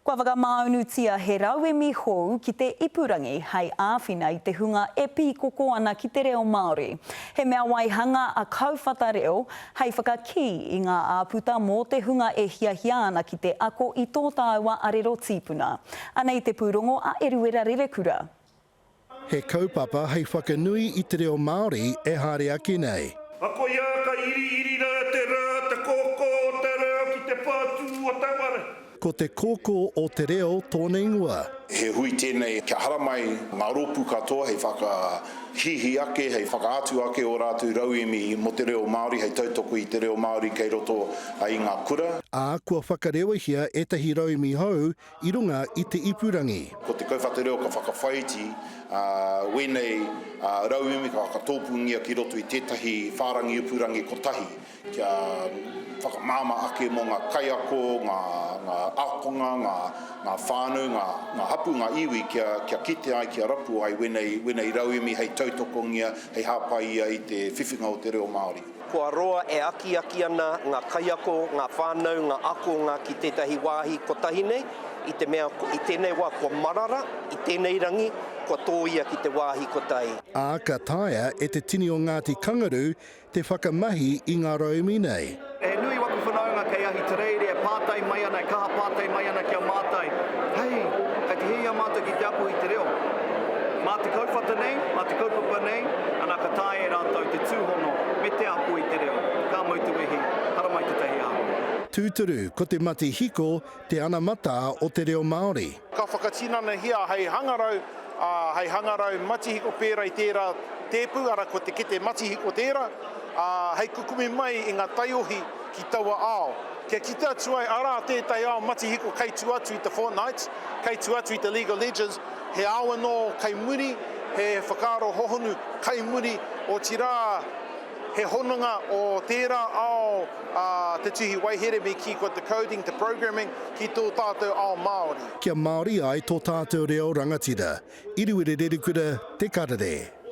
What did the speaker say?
Kua whakamāunutia he rauemi hou ki te ipurangi hei āwhina i te hunga e pīkoko ana ki te reo Māori. He mea waihanga a Kauwhata Reo hei whakakī i ngā āputa mō te hunga e hiahia ana ki te ako i tō tāua arero tīpuna. Anei te pūrongo a Eruera Rerekura. He kaupapa hei whakanui i te reo Māori e haere ake nei. A koia ka iriiri ra te ra te kōkō o te reo ki te pātū o te ware. Ko te kōkō o te reo tōna ingoa. He hui tēnei kia haramai ngā rōpū katoa hei whakahīhī ake, hei whakaatu ake ō rātou rauemi mō te reo Māori, hei tautoko i te reo Māori kei roto i ngā kura. Ā, kua whakarewahia ētahi rauemi hou i runga i te ipurangi. Ko te kauwhata reo ka whakawhāiti wēnei rauemi ka whakatōpūngia ki roto i tētahi whārangi ipurangi kotahi kia whakamāmā ake mō ngā kaiako, ngā ākonga, ngā whānau, ngā hapū, ngā iwi kia kite ai, kia rapu ai wēnei rauemi hei tautokongia, hei hāpai ia i te whiwhinga o te reo Māori. Kua roa e akiaki ana ngā kaiako, ngā whānau, ngā ākonga ki tētahi wāhi kotahi nei, i te mea i tēnei wā kua marara, i tēnei rangi kua tōia ki te wāhi kotahi. Ā, ka taea e te tini o Ngāti Kangarū te whakamahi i ngā rauemi nei. He nui waku whanaunga kei Ahitereiria e pātai mai ana, e kaha pātai mai ana ki a mātai, Hei, kei te hiahia mātou ki te ako i te reo. Mā te kauwhata nei, mā te kaupapa nei, ana ka taea e rātou te tūhono me te ako i te reo. Ka mau te wehi, haramai tētahi āhua. Tūturu, ko te matihiko te anamata o te reo Māori. Ka whakatinanahia hei hangarau, ā, hei hangarau matihiko pērā i tērā tēpu, arā, ko te kete matihiko tērā, ā, hei kukumi mai i ngā taiohi ki taua ao. Kia kite atu ai, arā tētahi ao matihiko kei tua atu i te Fortnite, kei tua atu i te League of Legends, he ao anō kei muri, he whakaaro hohonu kei muri, otirā, he hononga o tērā ao a te tuhi waihere me kī ko te coding, te programming, ki tō tātou ao Māori. Kia Māori ai tō tātou reo rangatira. Iriwiri Rerikura, Te Karere.